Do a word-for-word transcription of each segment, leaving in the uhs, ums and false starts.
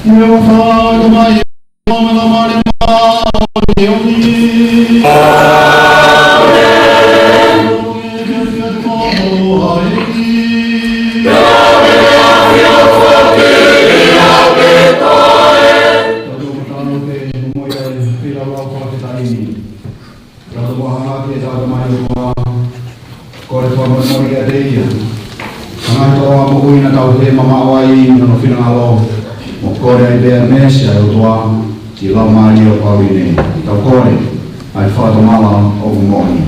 Tau toki hanga ki he tau Tamai ʻOtua, kole fakamolemole kiate ia. Hanga toa moʻui naʻa tau hē mamaʻo ai ʻi hono finangalo, mo kole ai pē ʻa e meesi ʻa e ʻOtua, ki he laumālie ʻo Pauline. Tau kole, ʻa e fakatomala ʻoku moʻoni.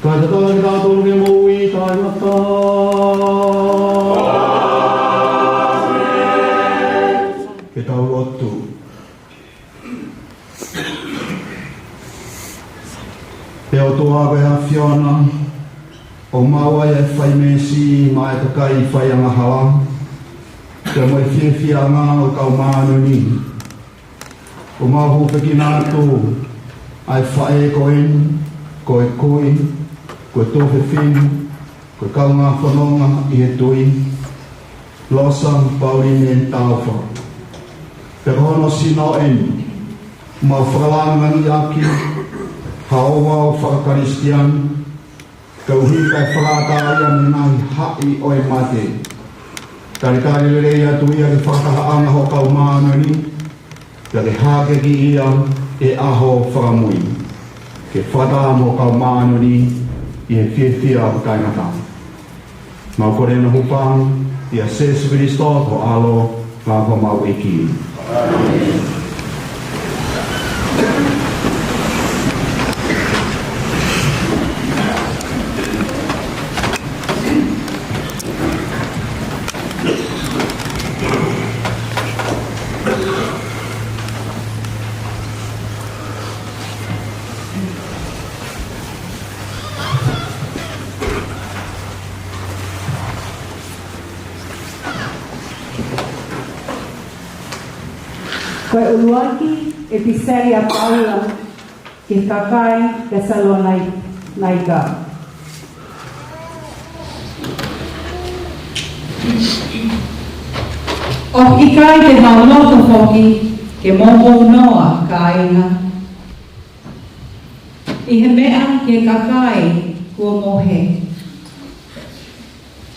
Kae tatau kitautolu ki he moʻui taʻengata. Ke tau lotu. ʻE ʻOtua ko e ʻAfiona, ʻoku maʻu ai ʻa e fai meesi maʻa e kakai fai angahala, pea mo e fiefiaʻanga ʻo e kau māʻoniʻoni. ʻOku mau hūfekina atu ʻa e faʻē ko eni, ko e kui, ko e tuofefine, ko e kaungā fononga ʻi he tui, Losa Pauline Taufa. Pea ko hono sino eni, mau fakalāngilangiʻaki ha ouau faka-Kalisitiane, koeʻuhi kae fakaʻatā ia mei he ngaahi haʻi ʻo e mate. Talitali lelei atu ia ki he fakatahaʻanga ʻo e kau māʻoniʻoni, pea ke hākeakiʻi ia ʻi he ʻaho fakamui, ke fakataha mo e kau māʻoniʻoni ʻi he fiefia ʻo taʻengata. Mau kole ʻa e hūfanga ʻia Sēsū Kilisitō ko ho ʻAlo, ko homau ʻEiki. Ko e ʻuluaki ʻEpiseli ʻa Paula ki he kakai Tesalonaika. ʻOku ʻikai te mau loto foki ke mou mounoa, kāinga, ʻi he meʻa ki he kakai kuo mohe,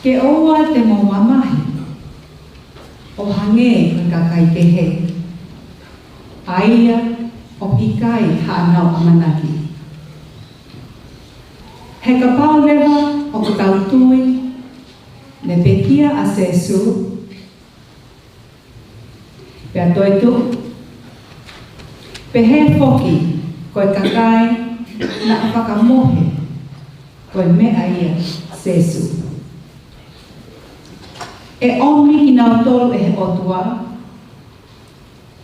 ke ʻoua te mou mamahi ʻo hangē ko e kakai kehe, ʻa ia ʻoku ʻikai haʻanau ʻamanaki. He kapau leva ʻoku tau tui naʻe pekia ʻa Sēsū, pea toetuʻu, pehē foki ko e kakai naʻa fakamohe ko e meʻa ia ʻa Sēsū, ʻe ʻomi kinautolu ʻe he ʻOtua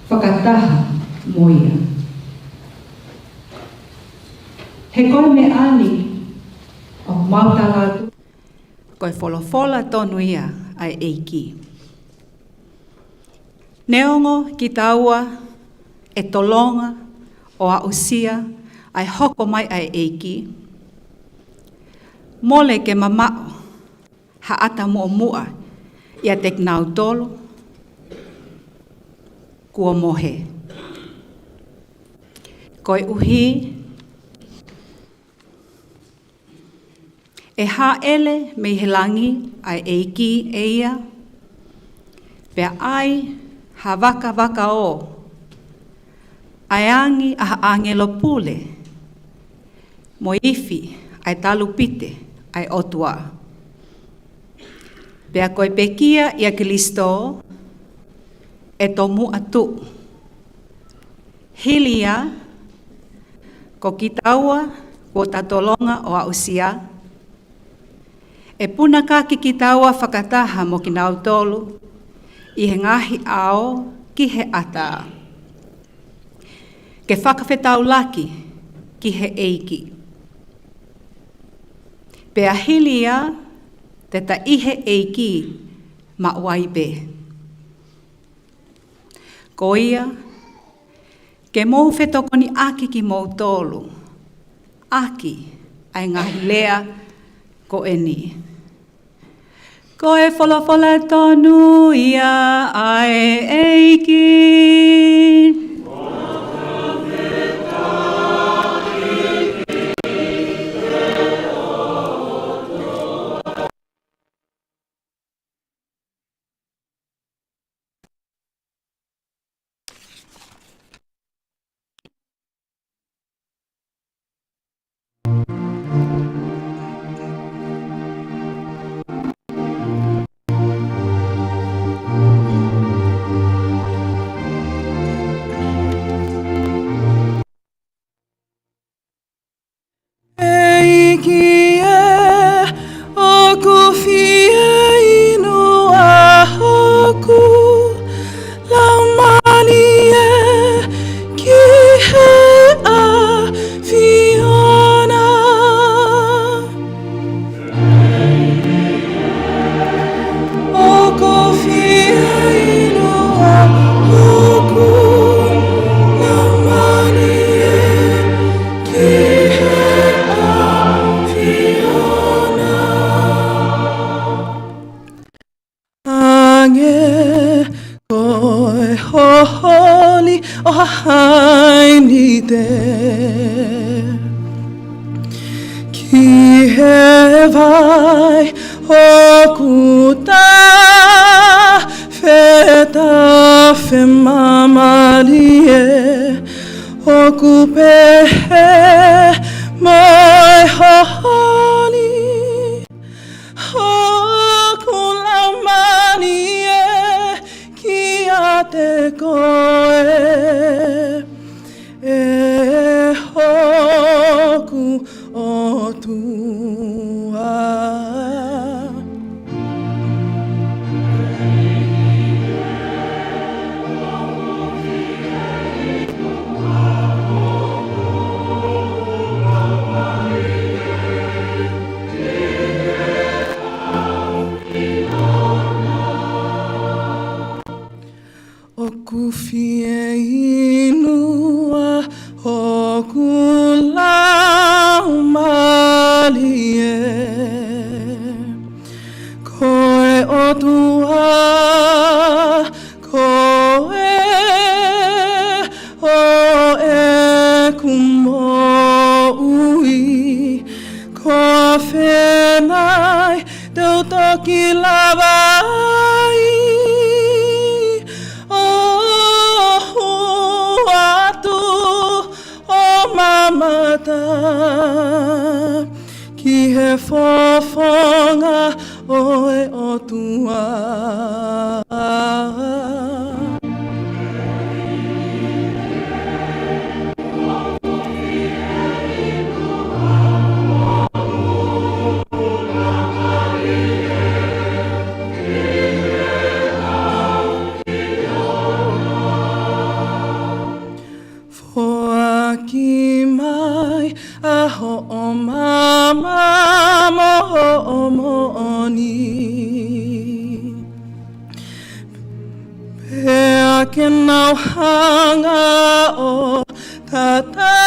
fakataha mo ia. He ko e meʻa ni ʻoku mau tala atu, ko e folofola tonu ia ʻa e ʻEiki. Neongo kitaua ʻe tolonga ʻo aʻusia ʻa e hoko mai ʻa e ʻEiki, mole ke mamaʻo ha ʻata muʻomuʻa ʻiate kinautolu kuo mohe. Koeʻuhi ʻe hāʻele mei he langi ʻa e ʻEiki ʻe ia, pea ʻai ha vakavakaō ʻa e angi ʻa ha ʻāngelo pule, mo e ifi ʻa e talupite ʻa e ʻOtua. Pea ko e pekia ʻia Kilisitō ʻe tomuʻa tuʻu. Hili ia, ko kitaua kuo ta tolonga ʻo aʻusia, ʻe punakaki kitaua fakataha mo kinautolu ʻi he ngaahi ʻao ki he ʻatā, ke fakafetaulaki ki he ʻEiki. Pea hili ia, te ta ʻi he ʻEiki maʻu ai pē. Ko ia, ke mou fetokoniʻaki kimoutolu ʻaki ʻa e ngaahi lea ko eni. Ko e folofola tonu ia ʻa e ʻEiki. ʻEiki ē, ʻoku fie inu ʻa hoku laumālie ki he ʻAfiona. ʻOku fie inu ʻa hoku laumālie ki he ʻAfiona. Hangē ko e holi ʻo ha hainite ki he vai ʻoku tafetafe mamalie, ʻoku pehē mo e holi hoku laumālie kiate koe, ʻe hoku ʻOtua. ʻOku fie ʻafē nai te u toki lava ai ʻo hū atu ʻo mamata ki he fofonga ʻo e ʻOtua. Foaki mai ʻa hoʻo maama mo hoʻo moʻoni, pea ke nau hanga ʻo tataki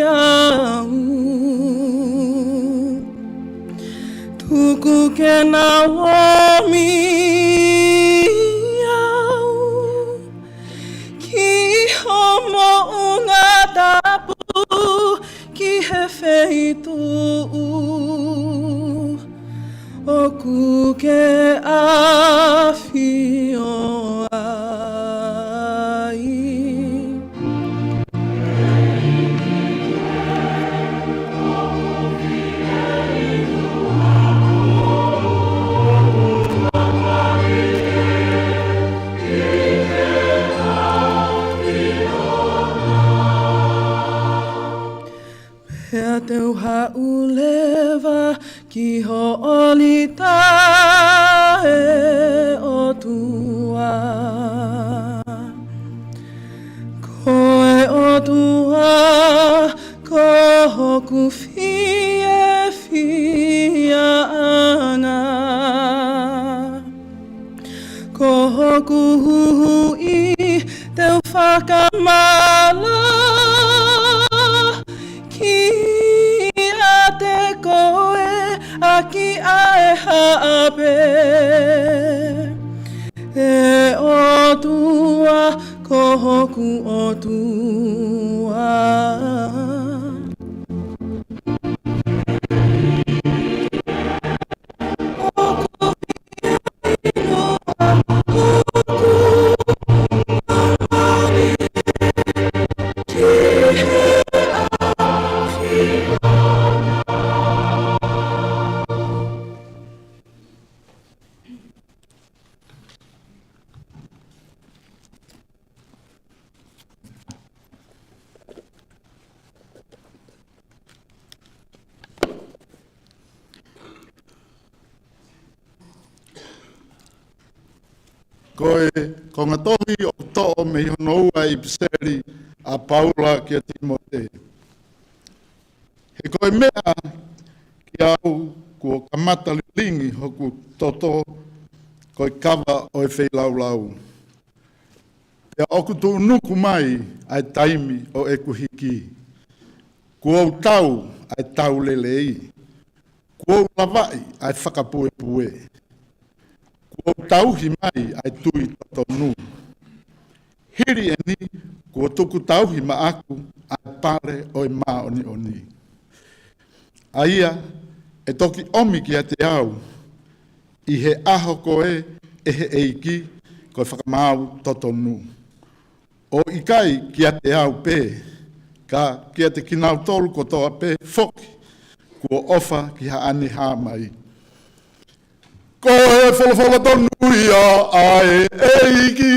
au. Tuku ke nau ʻomi au ki ho moʻunga tapu, ki he feituʻu ʻoku ke ʻafio ai. Pea te u haʻu leva ki ho ʻolita, ʻe ʻOtua. Ko e ʻOtua, ko hoku fiefiaʻanga. Ko hoku Huhuʻi, te u fakamālō kiate koe ʻaki ʻa e hā pē, ʻe ʻOtua, ko hoku ʻOtua. Ko e konga tohi ʻoku toʻo mei hono ua ʻipiseli ʻa Paula kia Tīmote. He ko e meʻa kiate au kuo kamata lilingi hoku toto ko e kava ʻo e feilaulau. Pea ʻoku tuʻunuku mai ʻa e taimi ʻo ʻeku hiki. Kuo u tau ʻa e tau lelei. Kuo u lavaʻi ʻa e fakapuepue. Kuo u tauhi mai ʻa e tui totonu. Hili eni kuo tuku tauhi maʻaku ʻa e pale ʻo e māʻoniʻoni, ʻa ia ʻe toki ʻomi kiate au ʻi he ʻaho ko ē ʻe he ʻEiki, ko e fakamaau totonu. ʻO ʻikai kiate au pē, ka kiate kinautolu kotoa pē foki kuo ʻofa ki haʻane hā mai. Ko e folofola tonu ia ʻa e ʻEiki.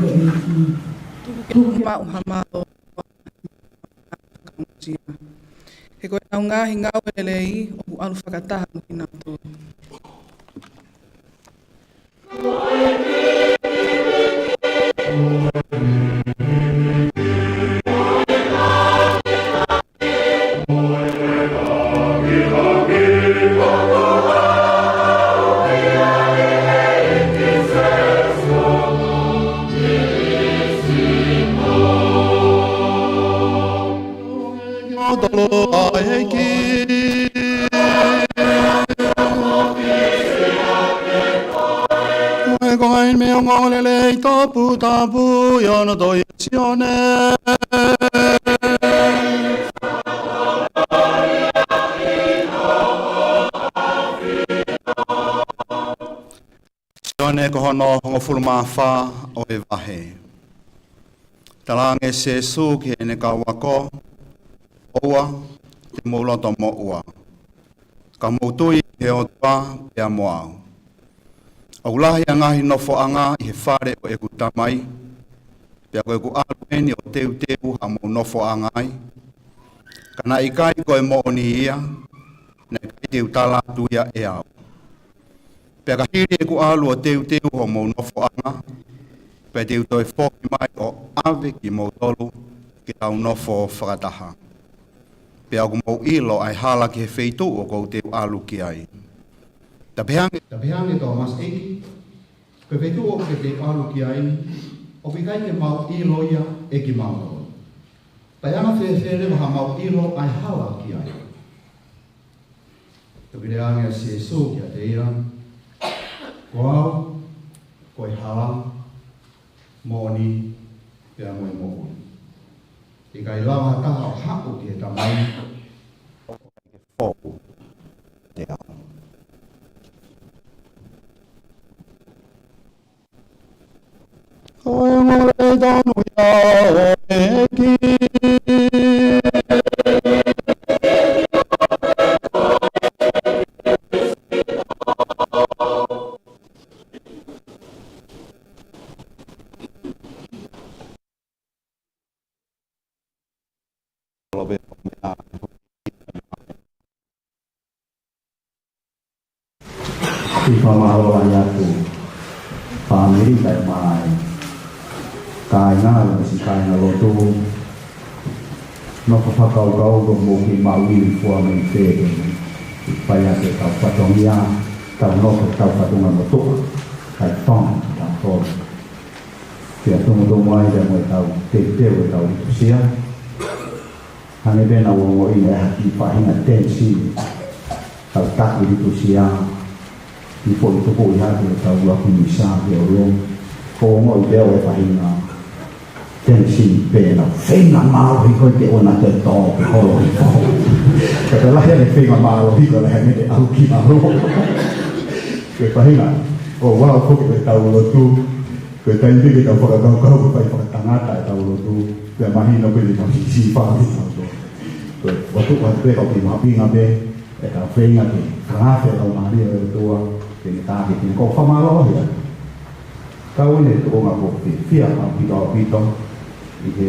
ʻEiki. Tuku ke maʻu ha mālō. He ko ʻenau ngaahi ngāue lelei ʻoku ʻalu fakataha mo kinautolu. Tolo ʻa e ʻEiki. Ko e konga ʻeni mei he ongoongolelei toputapu ʻi hono tohi ʻe Sione. Sione ko hono hongofulu mā fā ʻo e vahe. Talaange ʻe Sīsū ki heʻene kau ako, ʻOua te mou loto moʻua. Ka mou tui ki he ʻOtua pea mo au. ʻOku lahi ʻa e ngaahi nofoʻanga ʻi he fale ʻo ʻeku Tamai, pea ko ʻeku ʻalu ʻeni ʻo teuteu haʻamou nofoʻanga ai. Ka naʻe ʻikai ko e moʻoni ia, naʻe ʻikai te u tala atu ia ʻe au. Pea ka hili ʻeku ʻalu ʻo teuteu hoʻomou nofoʻanga, pea te u toe foki mai ʻo ʻave kimoutolu ke tau nofo fakataha. Pea ʻoku mou ʻilo ʻa e hala ki he feituʻu ʻoku ou teu ʻalu ki ai. Ta pehē ange, ta pehē ange Tōmasi, ʻEiki, ko e feituʻu ʻoku ke teu ʻalu ki ai, ʻoku ʻikai ke mau ʻilo ia ʻe kimautolu. Pea ʻe anga fēfē leva haʻamau ʻilo ʻa e hala ki ai? Toki lea ange ʻa Sīsū kiate ia, Ko au, ko e hala, moʻoni, pea mo e moʻui. ʻIkai lava ha taha ʻo haʻu ki he Tamai, ʻo ʻikai ke foki kiate au. Ko e ongoongolelei tonu ia ʻo e ʻEiki. ʻI fakamālō lahi atu, fāmili kae ʻumaʻā e kāinga, ʻa e siʻi kāingalotu, nofo fakakaukau ko mou kiʻi maʻu ʻi fua mai pē, fai ʻaki ʻetau fatongia, tau nofo ʻetau fatongia motuʻa, kae Tonga kitautolu. Pea tumutumu ai pea mo ʻetau teuteu ʻetau litusia. Hangē pē naʻa ku ongoʻi ʻe ha kiʻi faʻahinga tenisi, tau taki litusia, ʻi he foʻi tukuʻi hake ʻetau ʻuluaki misa ki ʻolunga. Ko e ongoʻi pē ʻe au e faʻahinga tenisi pē, naʻa ku feinga mālohi ko ē ke ʻoua naʻa toe tō ke holo hifo. Ka ko e lahi ange e feinga mālohi, ko e lahi ange e ʻalu ki lalo. Ko e faʻahinga, ʻoku ou foki ki heʻetau lotu, ko e taimi pē ke tau fakakaukau ko e fai fakatangata ʻetau lotu, pea mahino pē ʻetau siʻisiʻi fāmili ʻetau lotu. Ko e lotu ʻoku ʻi ai pē kau kiʻi mahuʻinga pē, ʻetau feinga ke fakaafe ʻetau mālie ʻo e ʻOtua, ke ne tākiekina. Ko e fakamālō ia. Kau ʻi he tuʻunga ko e fiefia ʻaupito ʻaupito, ʻi he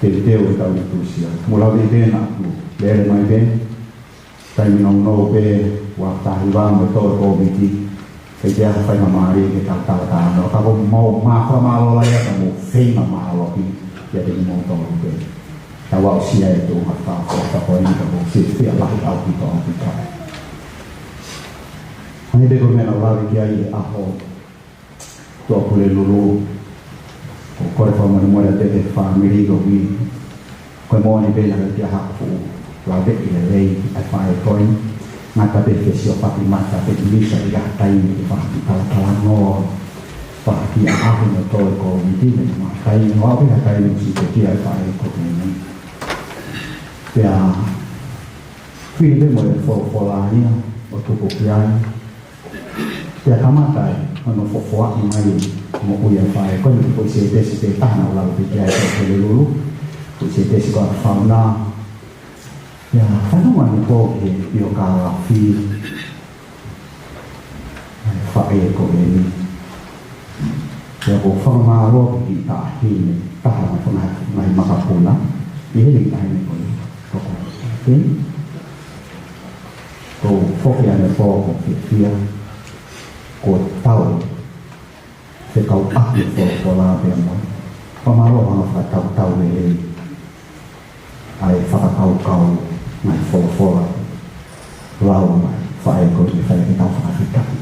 teuteu ʻetau litusia. Mou lave pē naʻa ku lele mai pē, taimi nounou pē, ua taha hiva mo e tō e Kōviti, ʻikai ke ʻi ai ha faingamālie ke tau talatalanoa. Ka ʻoku mau fakamālō lahi atu, mou feinga mālohi kiate kimoutolu pē. Tau aʻusia e tuʻunga fakaʻofoʻofa ko eni, ka ʻoku ou fiefia lahi ʻaupito ʻaupito. Hangē pē ko e meʻa naʻa ku lave ki ai he ʻaho Tuʻapulelulu, ʻoku ou kole fakamolemole atu ki he fāmili ko eni. Ko e moʻoni pē naʻe ʻikai ke ʻi ai haku fuʻu laveʻi lelei ʻa e faʻē ko eni. Ngata pē he fesiofaki mata pē ʻi misa ʻi ha taimi ke fai ha kiʻi talatalanoa, fai ha kiʻi ʻaʻahi mo e tō e Kōviti, mo e taimi, ʻo aʻu pē ki ha taimi ʻoku siʻi pekia e faʻē ko eni. Pea fili pē mo e folofola ia ʻo tuku ki ai. Pea kamata ai hono fofoaʻi mai e moʻui ʻa e faʻē ko eni, foʻi sētesi pē taha naʻa ku lave pē ki ai he Tuʻapulelulu, foʻi sētesi ko e fauna. Pea fanongo ange pē ki he piokālafi ʻa e faʻē ko eni. Pea ʻoku ou fakamālō ki he taʻahine, taha ʻo e ngaahi, ngaahi makapuna, ʻi he taʻahine ko ē. Ko ko. Kou foki ʻanepō ʻoku ou fiefia, kuo tau fekauʻaki e folofola pea mo e. Fakamālō ʻa e fakatautau lelei ʻa e fakakaukau ngaahi folofola lau mai faʻē ko ē, fai ke tau fakafetaʻi.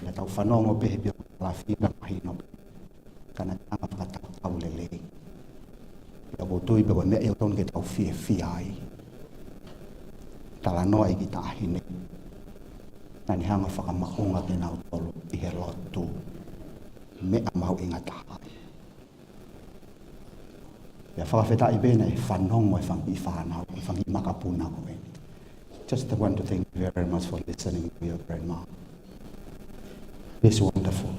Naʻa tau fanongo pē he pio lafi na mahino pē. Ka naʻe hanga fakatautau lelei. Pea ʻoku ou tui pē ko e meʻa ia ʻoku totonu ke tau fiefia ai. Talanoa ʻa e kiʻi taʻahine. Naʻa ne hanga fakamaʻunga kinautolu ʻi he lotu. Meʻa mahuʻinga taha. Pea fakafetaʻi pē naʻe fanongo e fanga kiʻi fānau, e fanga kiʻi makapuna ko eni. Just want to thank you very much for listening to your grandma. It's wonderful.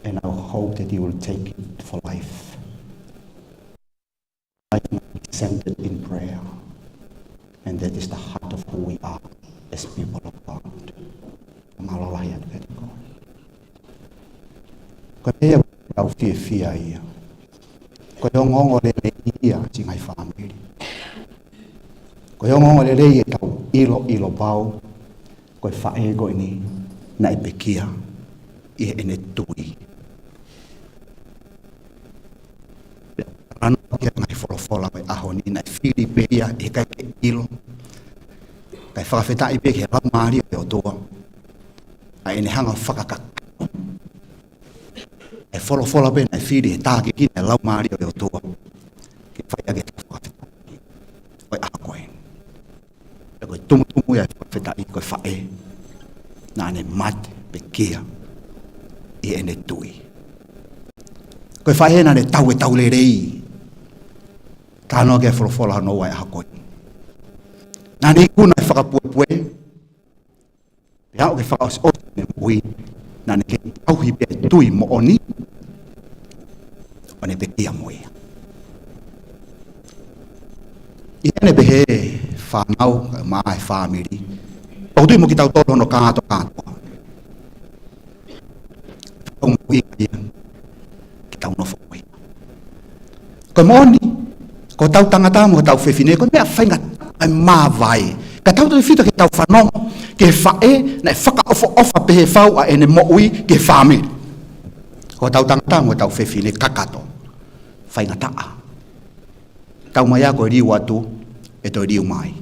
And I hope that you will take it for life. Life must be centered in prayer. And that is the heart of who we are as people of God. Mālō lahi atu kiate koe. Ko e meʻa ʻoku ou fiefia ai. Ko e ongoongo lelei ia siʻi ngaahi fāmili. Ko e ongoongo lelei ʻetau ʻiloʻilo pau ko e faʻē ko eni naʻe pekia ʻi heʻene tui. Pea talanoa ki he ngaahi folofola ʻo e ʻaho ni, naʻe fili pē ia ʻe he ʻikai ke ʻilo. Kae fakafetaʻi pē ki he Laumālie ʻo e ʻOtua ʻa ʻene hanga fakakakato e folofola pē naʻe fili ʻe he tākiekina ʻa e Laumālie ʻo e ʻOtua ke fai ʻaki ʻetau fakafetaʻi ʻo e ʻaho ko ē. Pea ko e tumutumu ia ʻo e fakafetaʻi ko e faʻē naʻa ne mate pekia ʻi heʻene tui. Ko e faʻē naʻa ne tau e tau lelei. Talanoa ki he folofola hono ua ʻo e ʻaho ko ē. Naʻa ne ikuna e fakapuepue. Pea aʻu ki he fakaʻosiʻosi ʻene moʻui, naʻa ne kei tauhi pē e tui moʻoni, ʻo ne pekia mo ia. ʻI heʻene pehē, fānau, mo e fāmili, ʻoku ou tui mo kitautolu hono kātoa kātoa. Fakaʻuhinga ia ke tau nofo ko ia. Ko e moʻoni, ko hotau tangata mo hotau fefine, ko e meʻa faingataʻa ʻa e māvae. Ka tautautefito ke tau fanongo ki he faʻē naʻe fakaʻofoʻofa pehē fau ʻa ʻene moʻui ki he fāmili. Ko hotau tangata mo hotau fefine kakato. Faingataʻa. Tau mai ia ko e liu atu, ʻe toe liu mai.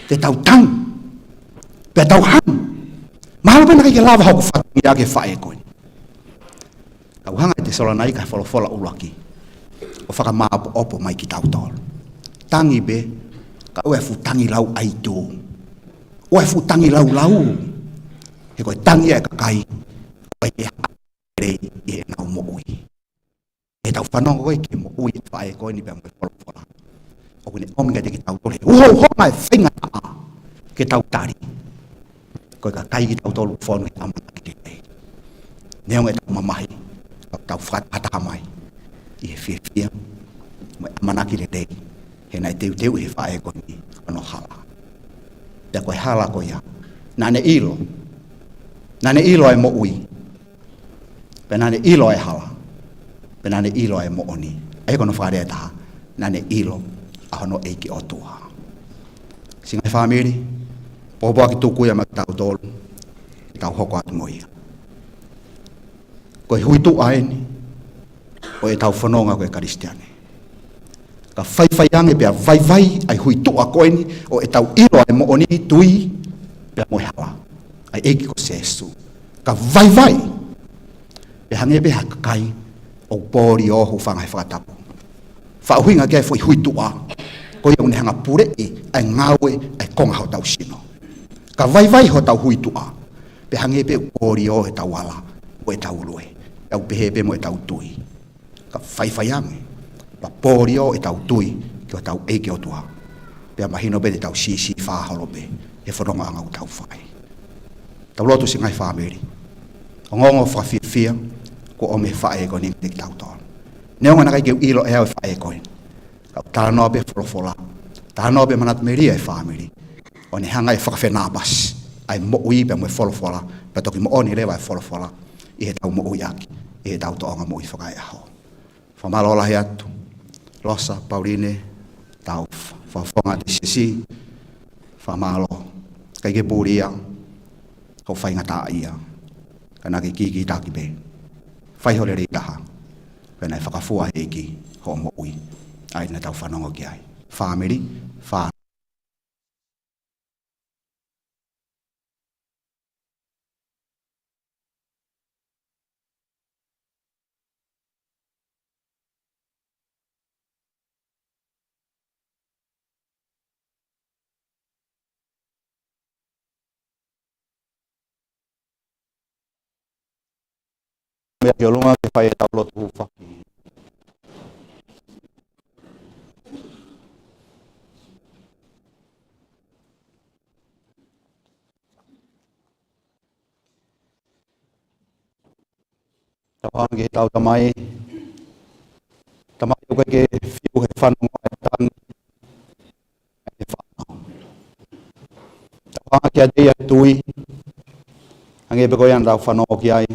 Te tau tangi. Pea tau hanu. Mahalo pē naʻe ʻikai ke lava hoku fatongia ki he faʻē ko ē. Ka ʻoku hanga ʻe Tesalonaika he folofola ʻuluaki ʻo fakamāʻopoʻopo mai kiate kitautolu. Tangi pē, ka ʻoua ʻe fuʻu tangi lau ʻaitū. ʻOua ʻe fuʻu tangi laulau. He ko e tangi ʻa e kakai ʻoku ʻikai ke ʻi ai ha lelei ʻi heʻenau moʻui. ʻEtau fanongo ko ē ki he moʻui ʻa e faʻē ko eni pea mo e folofola, ʻoku ne ʻomi kiate kitautolu e uhouhonga ʻo e faingataʻa ke tau tali. Ko e kakai kitautolu ʻoku fonu he ʻamanaki lelei. Neongo ʻetau mamahi, ka tau fakatahataha mai ʻi he fiefia mo e ʻamanaki lelei, he naʻe teuteu ʻe he faʻē ko eni hono hala. Pea ko e hala ko ia, naʻa ne ʻilo, naʻa ne ʻilo ʻa e moʻui, pea naʻa ne ʻilo ʻa e hala, pea naʻa ne ʻilo ʻa e moʻoni. ʻA ia ko hono fakalea ʻe taha, naʻa ne ʻilo ʻa hono ʻEiki ʻOtua. Siʻi ngaahi fāmili, pōpoaki tuku ia maʻa kitautolu, ke tau hoko atu mo ia. Ko e huituʻa eni ʻo ʻetau fononga ko e Kalisitiane. Ka faifai ange pea vaivai ʻa e huituʻa ko eni ʻo ʻetau ʻilo ʻa e moʻoni, tui, pea mo e hala, ʻa e ʻEiki ko Sīsū. Ka vaivai, pea hangē pē ha kakai ʻoku pōliō, hūfanga he fakatapu. Fakaʻuhinga ki ai e foʻi huituʻa ko ia ʻoku ne hanga puleʻi ʻa e ngāue ʻa e konga hotau sino. Ka vaivai hotau huituʻa, pea hangē pē ʻoku pōliō ʻetau ala mo ʻetau lue, ʻetau pehē pē mo ʻetau tui. Ka faifai ange, pea pōliō ʻetau tui ki hotau ʻEiki ʻOtua, pea mahino pē te tau siʻisiʻi fāholo pē he fonongaʻanga ʻoku tau fai. Tau lotu, siʻi ngaahi fāmili. Ongoongo fakafiefia kuo ʻomi ʻe he faʻē ko eni kiate kitautolu. Neongo naʻe ʻikai ke u ʻilo ʻe au e faʻē ko eni, ka ʻoku talanoa pē folofola, talanoa pē manatu melie ʻa e fāmili, ʻo ne hanga ʻe fakafenāpasi ʻa e moʻui pea mo e folofola Pea toki moʻoni leva e folofola ʻi heʻetau moʻuiʻaki ʻi heʻetau tōʻonga moʻui fakaeʻaho. Fakamālō lahi atu Losa Pauline Taufa, fakafofonga T C C. Fakamālō. ʻIkai ke puli ia hoʻo faingataʻaʻia, ka naʻa ke kikitaki pē. Fai ho lelei taha, pea naʻe fakafua ʻe he ʻEiki hoʻo moʻui. ʻA ia naʻa tau fanongo ki ai. Fāmili, fā- Meʻa ki ʻolunga ke fai ʻetau lotu hūfaki. Tau hanga ki heʻetau Tamai. Tamai, ʻoku ʻikai ke fiu he fanongo ʻa e tangata ʻa e fānau. Tau hanga kiate ia he tui, hangē pē ko ia naʻa tau fanongo ki ai,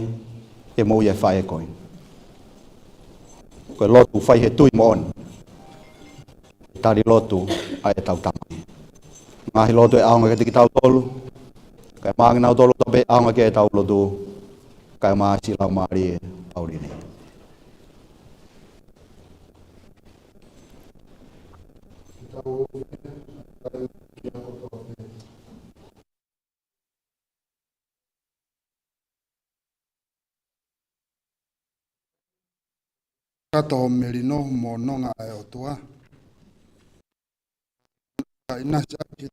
ke moʻui e faʻē ko eni. Ko e lotu fai he tui moʻoni. Tali lotu ʻa ʻetau Tamai. Ngaahi lotu ʻe ʻaonga kiate kitautolu, kae ʻumaʻā kinautolu kotoa pē ʻe ʻaonga ki ai ʻetau lotu, kae ʻumaʻā siʻi Laumālie Pauline. Kato melino mo nonga ʻa e ʻOtua. Ka ʻinasi ʻaki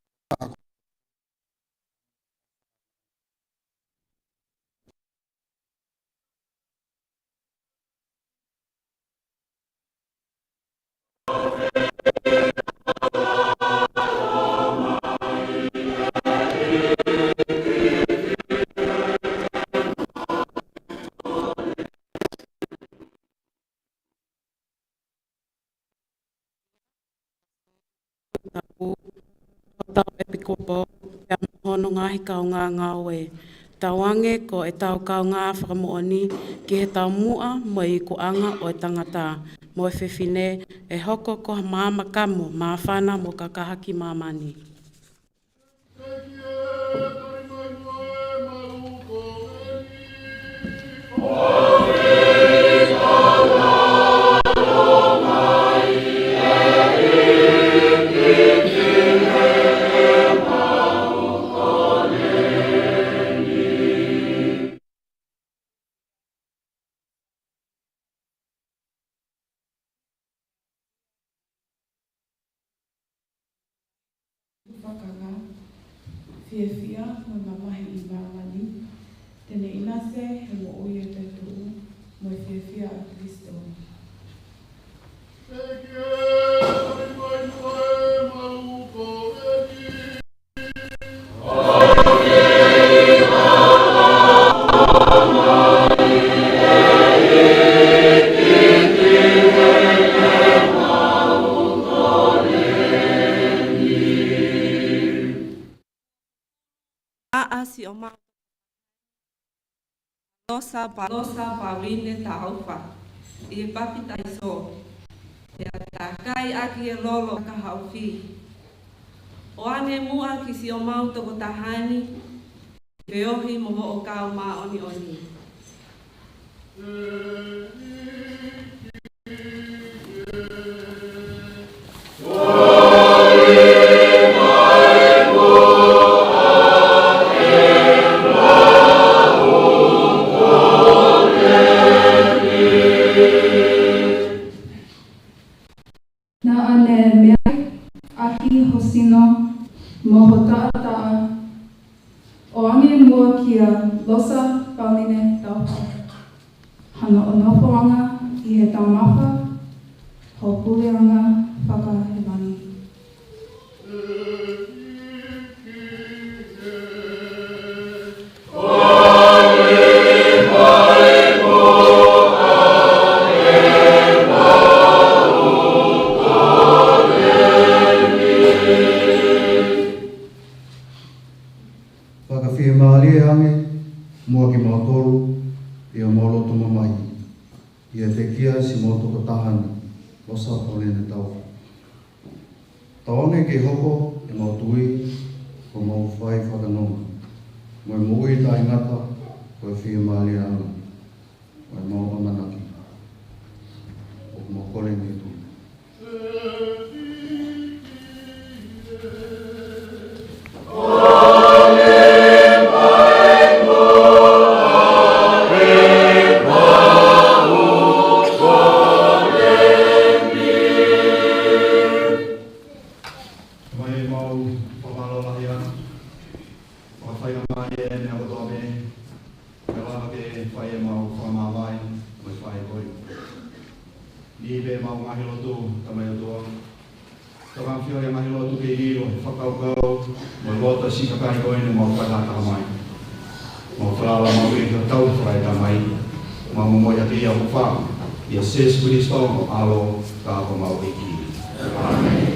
Tapu, hotau ʻEpikōpo, pea mo hono ngaahi kaungāngāue. Tauange ko ʻetau kaungā fakamoʻoni ki he taumuʻa mo e ikuʻanga ʻo e tangata mo e fefine ʻe hoko ko ha maama kamo, māfana mo kakaha ki māmani. Fakanga, fiefia mo e mamahi ʻi māmani, te ne ʻinasi he moʻui ʻe taʻetuʻu mo e fiefia ʻa Kalaisi. ʻAʻasi ʻo mau Losa Pa-, Losa Pauline Taufa ʻi he papitaiso, pea takai ʻaki e lolo kahaʻufi. ʻOange muʻa ki siʻomau toko taha ni, feohi mo hoʻo kau māʻoniʻoni. Naʻa ne meʻa ʻaki ho sino mo ho taʻataʻa, ʻoange muʻa kia Losa Pauline Taufa hano ʻo nofoʻanga ʻi he taumafa ho puleʻanga fakahēvani. Fakafiemālie ange mau lotu mamahi, ʻi he pekia siʻomou tokotaha ni, ʻo Sapolene Taufa. Tauange ke hoko ʻemau tui ko homau fai fakanonga, mo e moʻui taʻengata ko e fiemālieʻanga, mo ʻemau ʻamanaki. ʻOku mau kole ni ʻi he tui. Mai mau fakamālō lahi atu. Fakafai mai e meʻa kotoa pē. Kae lava ke fai ʻemau fakamāvae mo e fai koi. Ni pē ʻemau ngaahi lotu, Tamai ʻOtua. Tokanga fiefia e ngaahi lotu ke ʻilo, fakakaukau, mo e loto siʻi kakai ko eni ʻoku mau fakataha mai. Mau falala mau ʻi hotau Fakatamai. Mau momoʻi ʻaki ʻa e huafa ʻo Sēsū Kalaisi ko ho ʻAlo, ka ko homau ʻEiki. ʻĀmeni.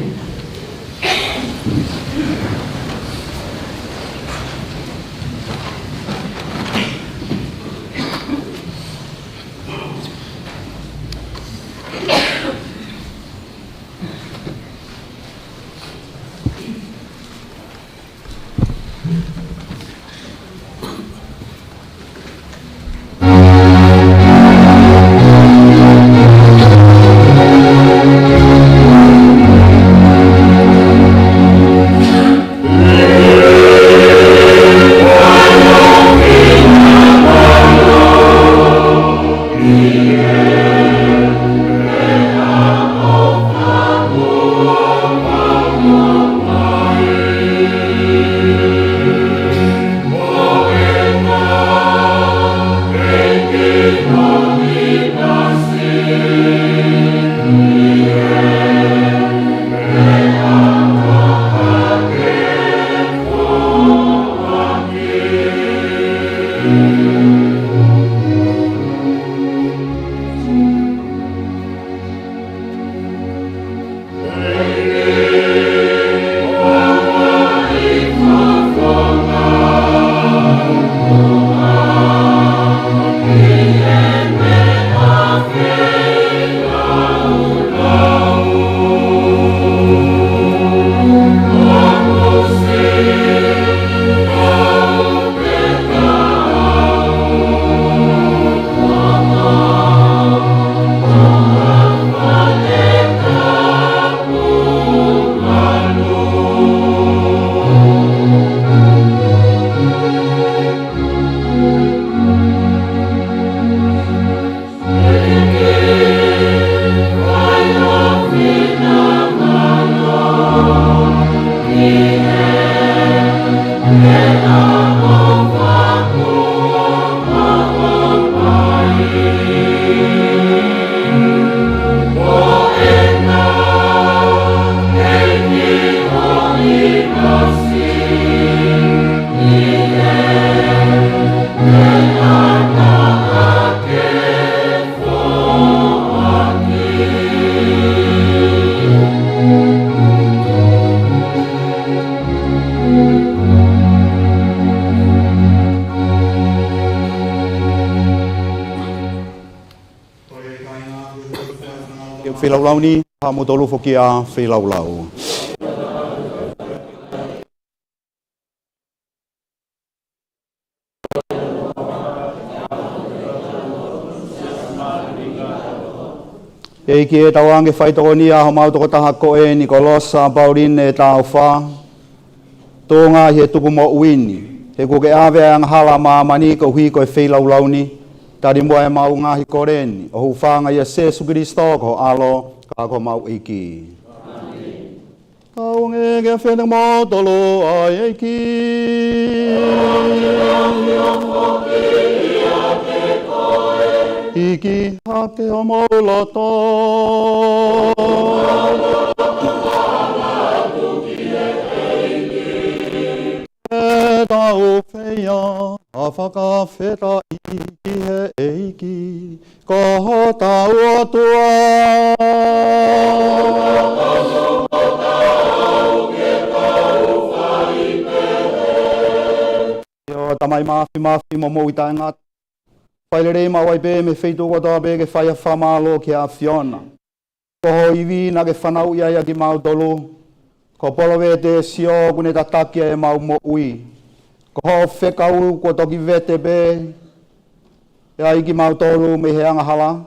Ke feilaulau ni, haʻamou tolu foki ʻo feilaulau. ʻEiki ē, tauange faitokoni ʻa homau tokotaha ko eni ko Losa Pauline Taufa. Tuʻunga ʻi he tuku moʻui ni, he kuo ke ʻave ʻa e angahala ʻa māmani koeʻuhi ko e feilaulau ni, tali muʻa ʻemau ngaahi kole ni, ʻo hūfanga ʻia Sēsū Kalaisi ko ho ʻAlo, ka ko homau ʻEiki. Tauange ke ʻafio ʻiate kimoutolu ʻa e ʻEiki. ʻIki hake homou loto. Ke tau feia ʻa e fakafetaʻi ki he ʻEiki, ko hotau ʻOtua. ʻIo, Tamai Māfimafi mo moʻui taʻengata, Fai lelei maʻu ai pē mei he feituʻu kotoa pē ke fai ha fakamālō ki he ʻAfiona. Ko ho ivi naʻa ke fanauʻi ai ʻa kimautolu, ko Polovete Sio ʻoku ne tataki ai ʻemau moʻui. Ko hoʻo fekau kuo toki vete pē ai kimautolu mei he angahala,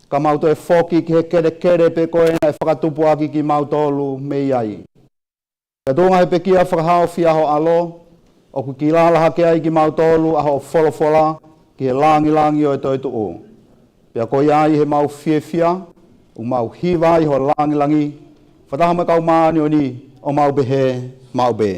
ka mau toe foki ki he kelekele pē ko ē naʻe fakatupu ʻaki kimautolu mei ai. Pea tuʻunga he pekia fakahaofi ʻa ho ʻAlo, ʻoku kilala hake ai kimautolu ʻa hoʻo folofola ki he langilangi ʻo e toetuʻu. Pea ko ia ai ʻi heʻemau fiefia, ʻoku mau hiva ai ho langilangi, fakataha mo e kau māʻoniʻoni, ʻo mau pehē maʻu pē.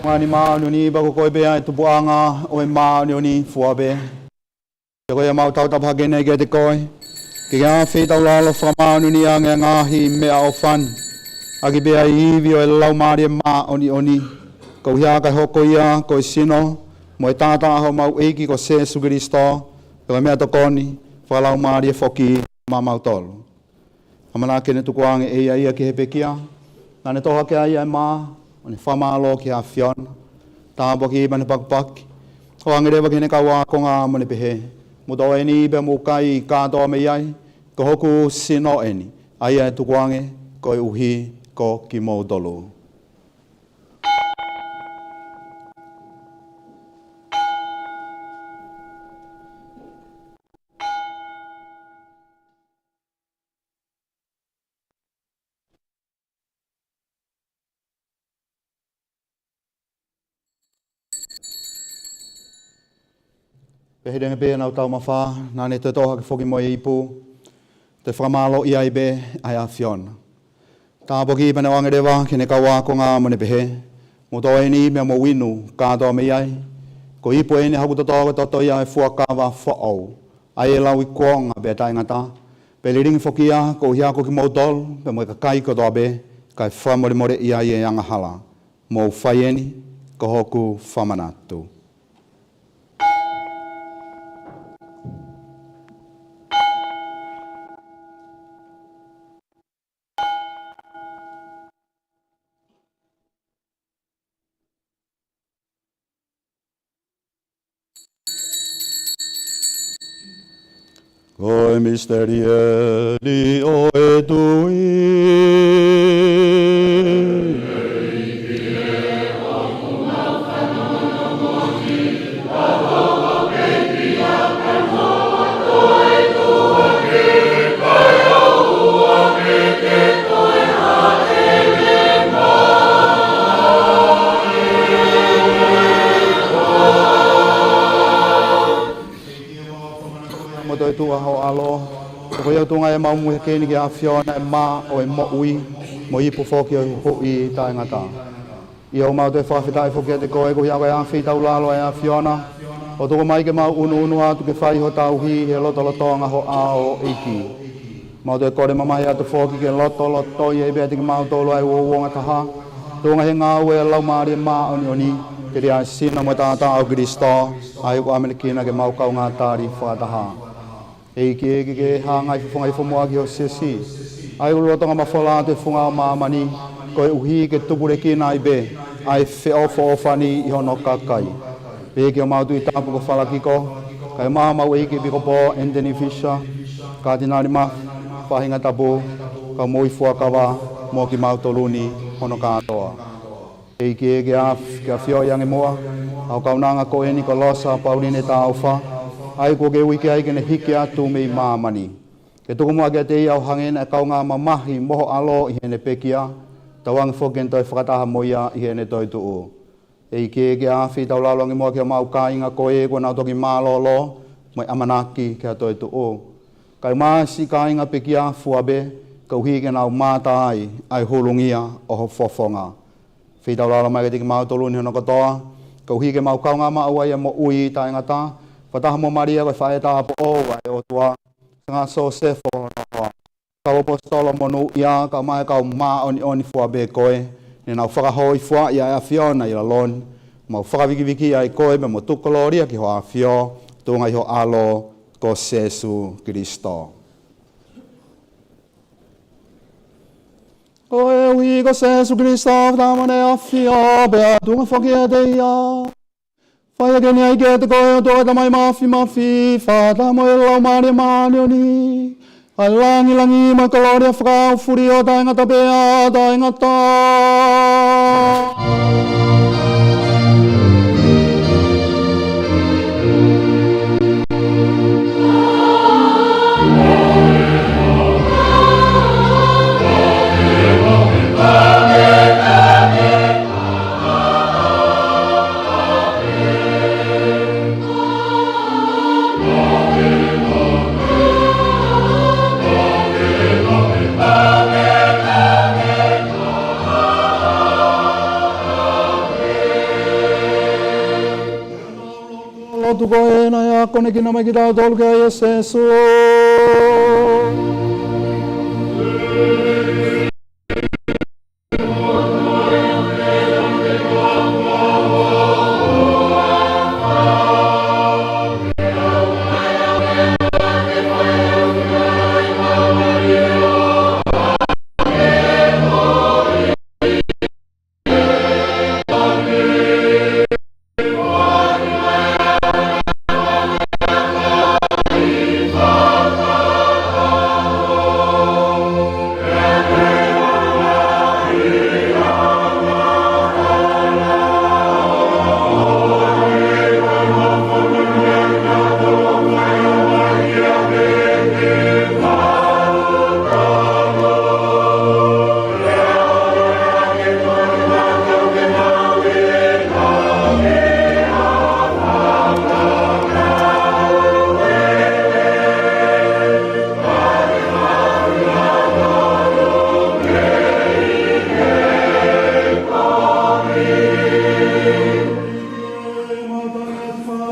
Māʻoniʻoni, māʻoniʻoni, pea ko koe pē ʻa e tupuʻanga ʻo e māʻoniʻoni fua pē. Pea ko ia ʻoku mau tautapa hake eni kiate koe, ke ke ʻafeitaulalo fakamāʻoniʻoniʻi ange ʻa e ngaahi meʻaʻofa ni, ʻaki pē ʻa e ivi ʻo e Laumālie Māʻoniʻoni, koeʻuhi kae hoko ia ko e sino mo e taʻataʻa ʻo homau ʻEiki ko Sēsū Kilisitō, pea ko e meʻatokoni fakalaumālie foki maʻamautolu. ʻAmanaki ke ne tukuange ʻe ia ia ki he pekia, naʻa ne toʻo hake ai ʻa e mā, ʻo ne fakamālō ki he ʻAfiona, tāpuakiʻi pea ne pakipaki, ʻo ʻoange leva ki heʻene kau ākonga mo ne pehē: Mou toʻo eni pea mou kai kātoa mei ai, ko hoku sino eni, ʻa ia ʻe tukuange koeʻuhi ko kimoutolu. Pea hili ange pē ʻenau taumafa, naʻa ne toe toʻo hake foki mo e ipu, toe fakamālōʻia ai pē ʻa e ʻAfiona. Tāpuakiʻi pea ne ʻoange leva ki heʻene kau ākonga mo ne pehē: Mou toʻo eni pea mou inu kātoa mei ai, ko e ipu eni ʻa hoku toto, ko e toto ia ʻo e fuakava foʻou, ʻa ia ʻe lau ʻi kuonga pea taʻengata, pea lilingi foki ia koeʻuhi ko kimoutolu pea mo e kakai kotoa pē, kae fakamolemoleʻi ai ʻa e angahala. Mou fai eni ko hoku fakamanatu. e misitelieli ʻo e tui. Mo toetuʻu ʻa ho ʻAlo, ko ia ʻoku tuʻunga ʻemau moʻui heni ki he ʻAfiona, ʻa e mā ʻo e moʻui, mo e ipu foki ʻo e huhuʻi taʻengata. ʻIo, ʻoku mau toe fakafetaʻi foki kiate koe, koeʻuhi ko e feitaulalo ʻa e ʻAfiona, ʻo tuku mai ke mau ʻunuʻunu atu ke fai ho tauhi he lotolotonga ho ʻao, ʻEiki. Mau toe kole mamahi atu foki ke lotolotoi ai pē ʻiate kimautolu ʻa e uouangataha, tuʻunga he ngāue ʻa e Laumālie Māʻoniʻoni, telia ʻa e sino mo e taʻataʻa ʻo Kalaisi, ʻa ia ʻoku ʻamanekina ke mau kaungā tali fakataha. ʻEiki, ke ke hanga ʻo fofongaʻi fomuʻa ki ho siasi, ʻa ia ʻoku lolotonga mafola atu he funga ʻo māmani, koeʻuhi ke tupulekina ai pē ʻa e feʻofoʻofani ʻi hono kakai. Pehē ki homau Tuʻi Tapu ko Falakiko, kae ʻumaʻā homau ʻEiki ʻEpikopō ʻEnitonī Fisher, Katinali Mafi, faʻahinga tapu, kau moʻui fuakava, mo kimautolu ni hono kātoa. ʻEiki, ke af-, ke afioʻi ange muʻa ʻa hoʻo kaunanga ko eni ko Losa Pauline Taufa, ʻa ia kuo ke ui ki ai ke ne hiki atu mei māmani. Ke tuku muʻa kiate ia ʻo hangē naʻe kaungā mamahi mo ho ʻAlo ʻi heʻene pekia, tauange foki ke ne toe fakataha mo ia ʻi heʻene toetuʻu. ʻEiki, ke ʻafio taulalo ange muʻa ki homau kāinga ko ē kuo nau toki mālōlō mo e ʻamanaki ki ha toetuʻu, kae ʻumaʻā siʻi kāinga pekia fua pē, koeʻuhi ke nau mamata ai ʻa e hulungia ʻo ho fofonga. Feitaulalo mai kiate kimautolu ni hono kotoa, koeʻuhi ke mau kaungā maʻu ai ʻa e moʻui taʻengata, fakataha mo Malia ko e faʻē tāupoʻou ʻa e ʻOtua, Sanga Siosefo hono hoa, kau ʻaposetolo monūʻia, kae ʻumaʻā e kau māʻoniʻoni fua pē ko ē, ne nau fakahōifuaʻi ʻa e ʻAfiona ʻi lalo ni, mau fakavikivikiʻi ai koe pea mo tuku kolōlia ki ho ʻAfio, tuʻunga ʻi ho ʻAlo ko Sēsū Kalaisi. Koeʻuhi ko Sēsū Kalaisi, fakataha mo ʻene ʻAfio, pea tuʻunga foki ʻiate ia, fai hake ni ʻa e ʻEiki kiate koe, ʻOtua Tamai Māfimafi, fakataha mo e Laumālie Māʻoniʻoni, ʻa e lāngilangi mo e kolōlia fakaʻaufuli ʻo taʻengata pea taʻengata. Lotu ko ē naʻe akonekina mai kitautolu ki ai ʻe Sēsū.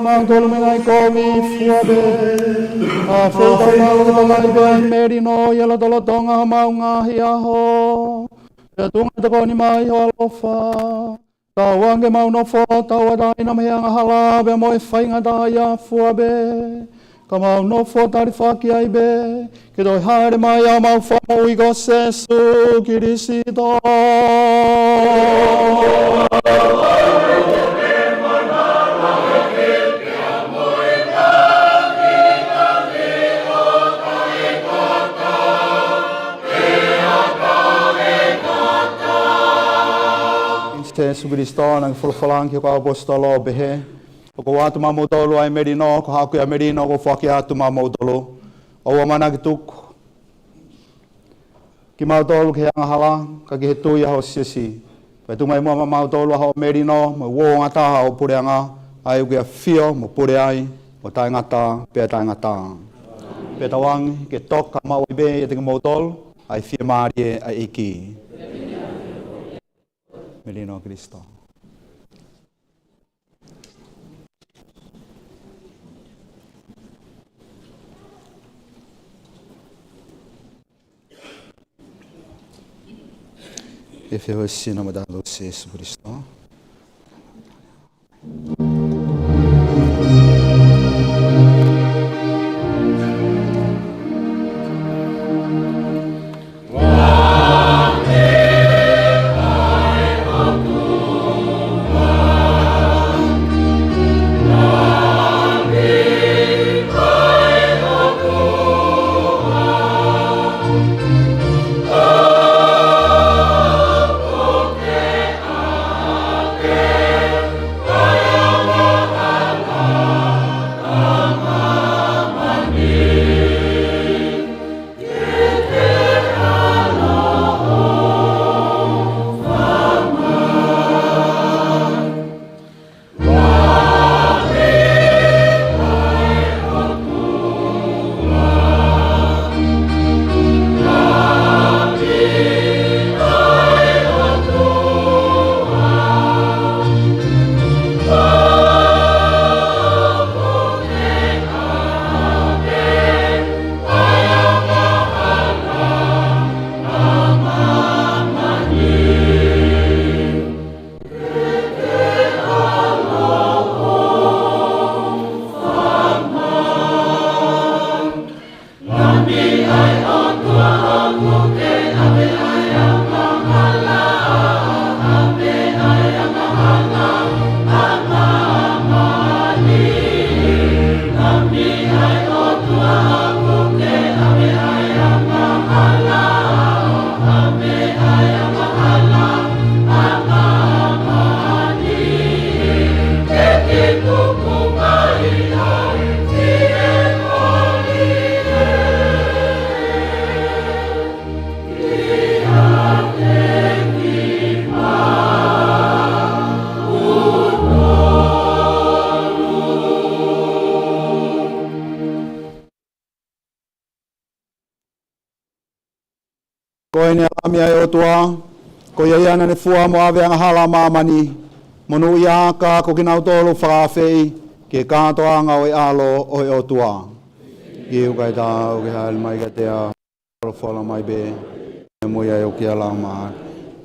Mautolu mei he ngaahi kovi fua pē, ʻa e feitaulalo ke tokanga pē ʻi he melino ʻi he lotolotonga ʻo homau ngaahi ʻaho. Pea tuʻunga ʻi he tokoni mai ho ʻaloʻofa, tauange ke mau nofo tauʻatāina mei he angahala pea mo e faingataʻaʻia fua pē, ka mau nofo talifaki ai pē ki he toe hāʻele mai ʻa homau Fakamoʻui ko Sēsū Kalaisi. Sēsū Kilisitō, naʻa ke folofola ange ki hoʻo kau ʻaposetolo ʻo pehē: ʻOku ou ʻoatu maʻamoutolu ʻa e melino, ko haʻaku ia melino ʻoku ou foaki atu maʻamoutolu. ʻOua naʻa ke tuku kimautolu ki he angahala, ka ki he tui ʻa ho siasi. Pea tuku mai muʻa maʻamoutolu ʻa hoʻo melino, mo e uouangataha ʻo e puleʻanga, ʻa ia ʻoku ʻafio mo pule ai, ʻo taʻengata pea taʻengata. Pea tauange ke toka maʻu ai pē ʻiate kimoutolu ʻa e fiemālie ʻa e ʻEiki. Melino ʻa Kilisitō. ʻE feohi ʻa e sino ʻo hotau ʻEiki ko Sēsū Kilisitō. Ko ʻeni ʻa e Lami ʻa e ʻOtua, ko ia ia naʻa ne fua mo ʻave ʻa e angahala ʻa māmani, monūʻia ʻa kinautolu ʻoku fakaafeʻi ki he kātoanga ʻo e ʻAlo ʻo e ʻOtua. Ke u kai tau ke hāʻele mai kiate au, folofola mai pē, ʻe moʻui ai ʻa e ʻOtua. Laumālie,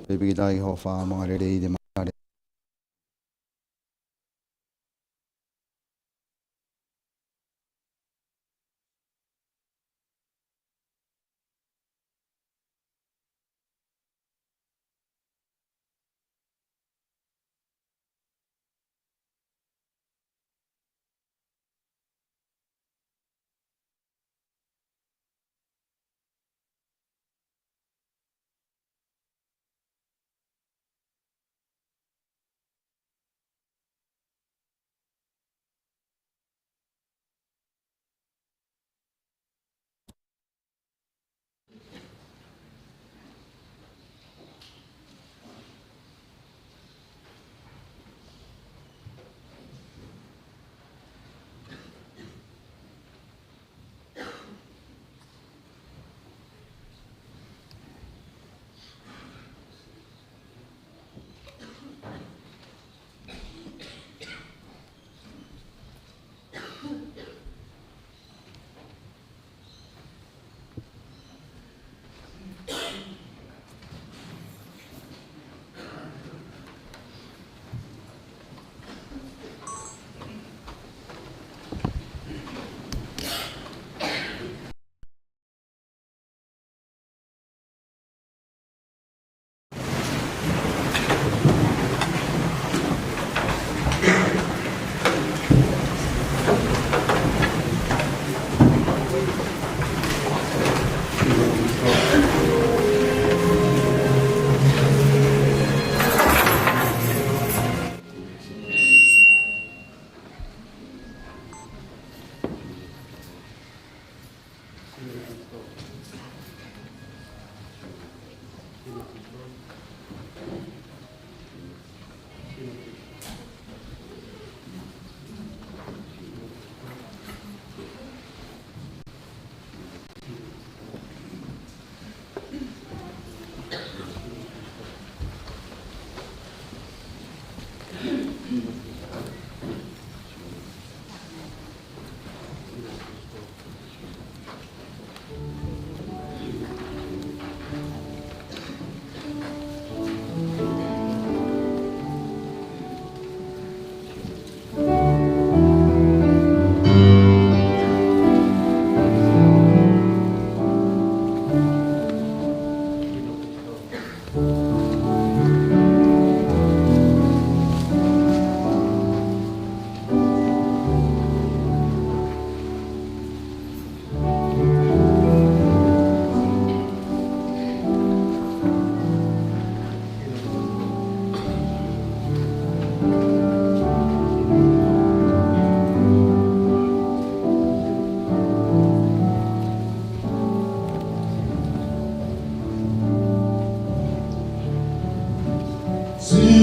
pea pīkitai ho faʻa mo e ongoongolelei te mare.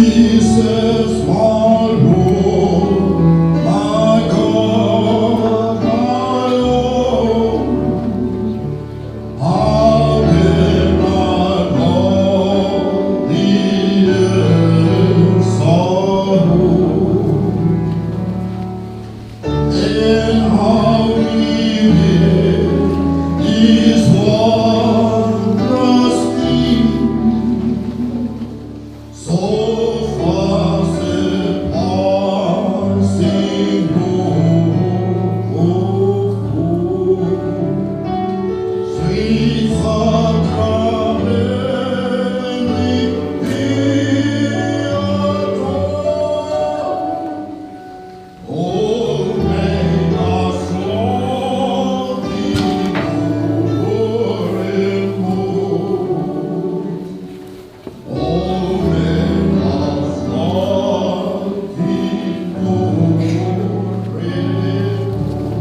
Jesus, my Lord, my God, my all. How can I love thee as I hold? And how we live is wondrous thing, so far surpassing hope of old. Sweet sacrament, we adore. Oh, make us love thee more and more. Oh, make us love thee more and more.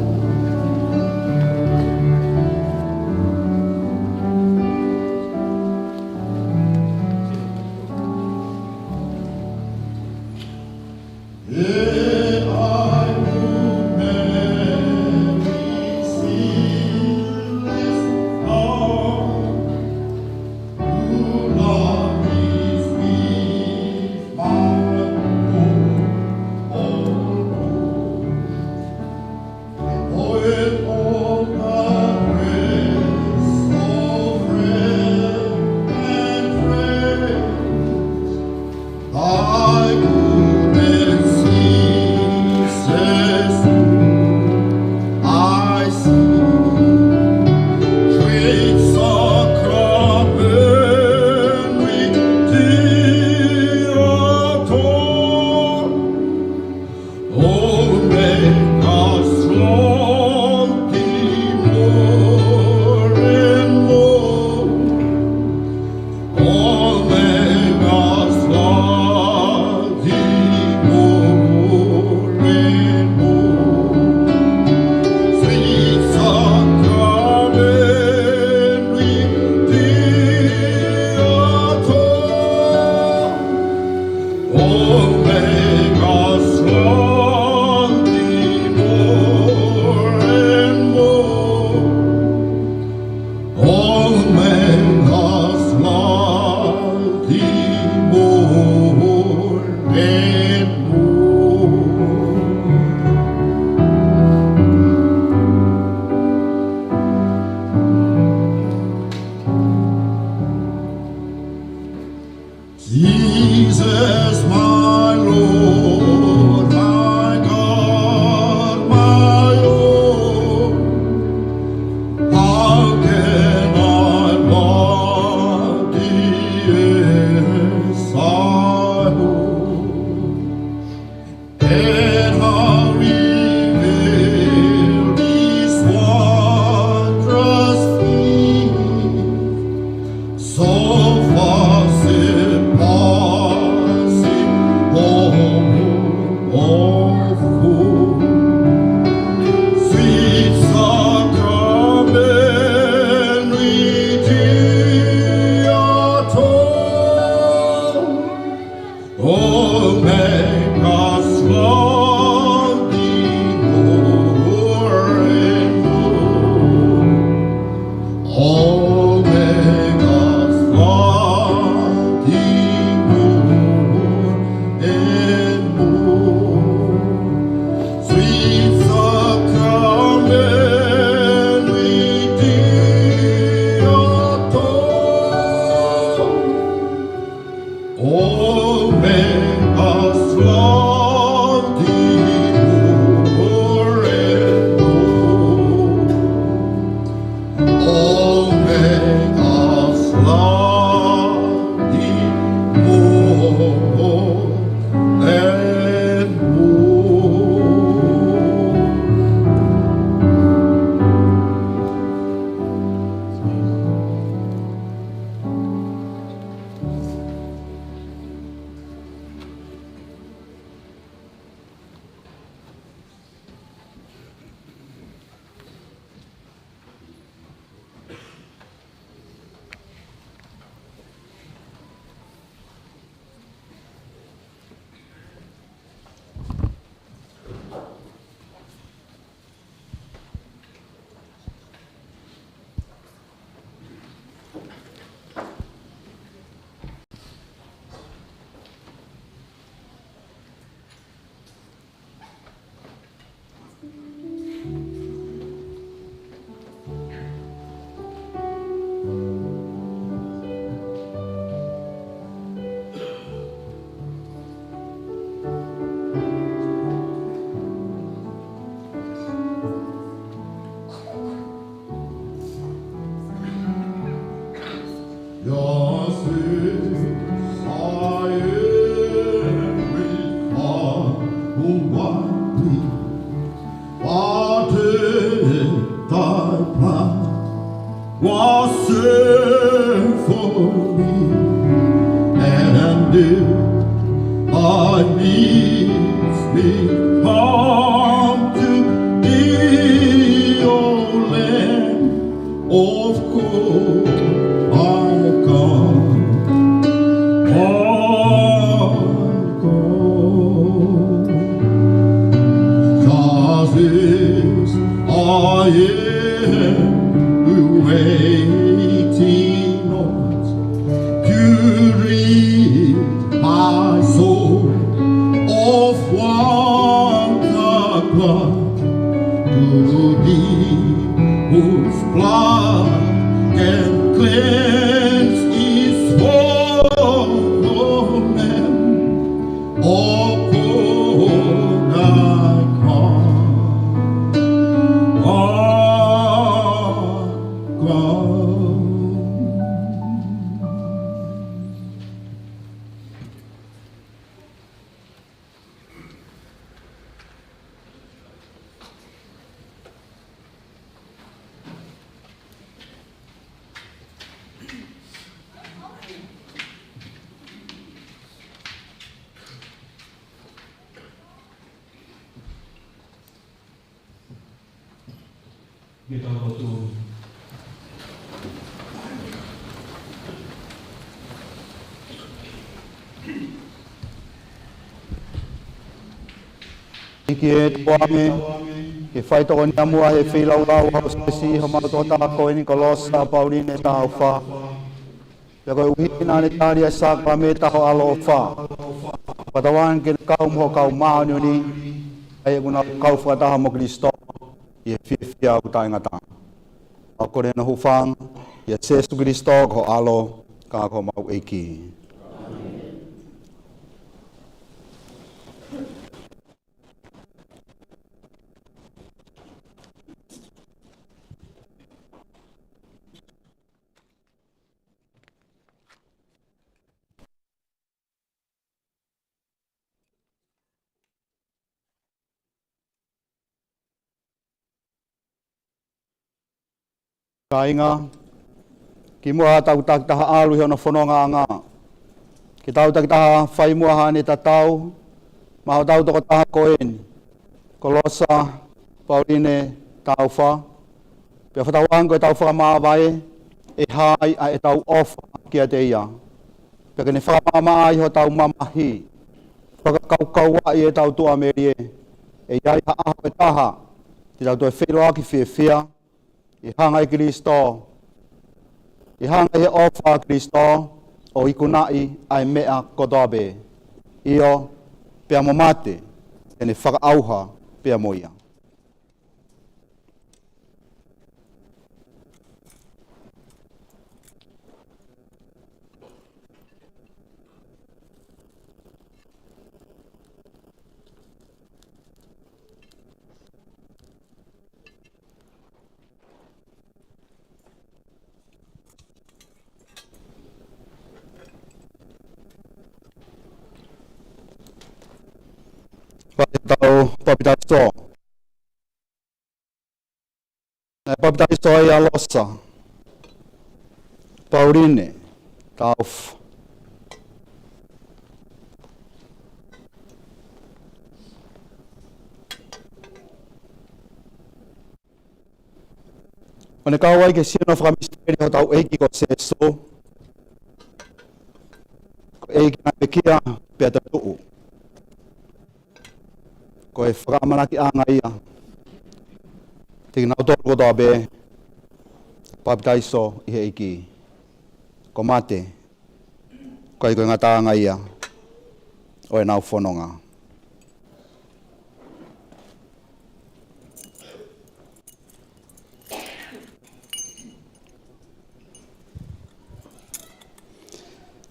Yet I would make thee sinless, Lord, who loved me with my whole, whole, whole. With all the grace of friend and friend, thy goodness ceases to I see. Sweet sacrament, we thee adore. Oh, make us love thee more and more. Oh, make us love thee more and more. Sweet sacrament, we thee adore. Oh, make us love thee more and more. Oh, make us love thee more and more. Jesus, my Lord, my God, my all, how can I love thee as I hold? And how reveal this wondrous peace, so far surpassing all of old. Sweet sacrament, we thee adore. Oh, make us love thee more and more. Oh, make us love thee more and more. I lift me up to thee, O Lamb of God, my God, my God. Jesus, I am waiting, Lord, to rid my soul of want and want, to thee whose blood can cleanse its foul man. O God, I come. I come. Ke tau lotu. ʻEiki ē, tuku ange ke fai tokoni muʻa he feilaulau ʻa hoʻo siasi, homau tokotaha ko eni ko Losa Pauline Taufa. Pea koeʻuhi naʻa ne tali ʻa e sākalamēniti ʻo ho ʻaloʻofa, fakatauange ke ne kau mo ho kau māʻoniʻoni, ʻa ia ʻoku nau kau fakataha mo Kalaisi ʻi he fiefia ʻoku taʻengata. ʻOku ou kole ʻi hono hūfanga ʻia Sīsū Kalaisi ko ho ʻAlo, ka ko homau ʻEiki. Kāinga, kimuʻa tau takitaha ʻalu ʻi hono fonongaʻanga, ke tau takitaha fai muʻa haʻane tatau maʻa hotau tokotaha ko eni, ko Losa Pauline Taufa. Pea fakatauange ko ʻetau fakamāvae, ʻe hā ai ʻa ʻetau ʻofa kiate ia. Pea ke ne fakamaʻamaʻa ai hotau mamahi, fakakaukauaʻi ʻetau tuʻamelie, ʻe ʻi ai ha ʻaho ʻe taha te tau toe feʻiloaki fiefia, ʻi he hanga ʻe Kalaisi, ʻi he hanga ʻe he ʻofa ʻa Kalaisi ʻo ikunaʻi ʻa e meʻa kotoa pē, ʻio, pea mo mate, te ne fakaʻauha pea mo ia. Fai ʻetau papitaiso. Naʻe papitaiso ai ʻa Losa Pauline Taufa. ʻO ne kau ai ki he sino fakamisiteli ʻo hotau ʻEiki ko Sīsū, ko e ʻEiki naʻe pekia pea toetuʻu. Ko e fakaʻamanakiʻanga ia kiate kinautolu kotoa pē ʻoku papitaiso ʻi he ʻEiki. Ko mate, ko e ʻikai ko e ngataʻanga ia ʻo ʻenau fononga.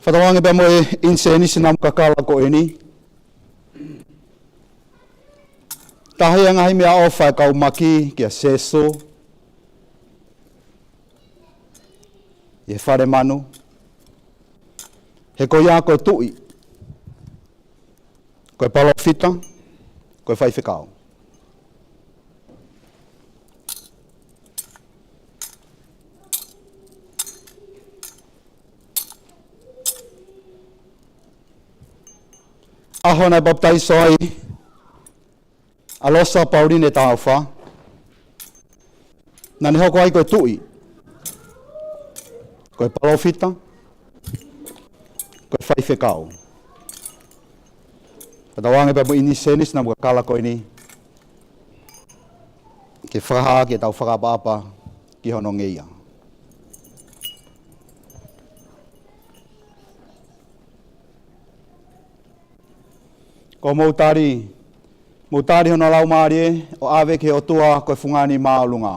Fakatauange pea mo e ʻinisēnisi namu kakala ko eni. Taha ia e ngaahi meʻaʻofa ʻa e kau maki kia Sīsū ʻi he fale manu. He ko ia ko e tuʻi, ko e palōfita, ko e faifekau. ʻAho naʻe papitaiso ai ʻa Losa Pauline Taufa, naʻa ne hoko ai ko e tuʻi, ko e palōfita, ko e faifekau. Ka tauange pē mo ʻeni sēnisi naʻa mo kakala ko eni, ke fakahā ke tau fakaʻapaʻapa ki hono ngeia. Ko mou tali, mou tali hono laumālie ʻo ʻave ki he ʻOtua ko e fungani māʻolunga.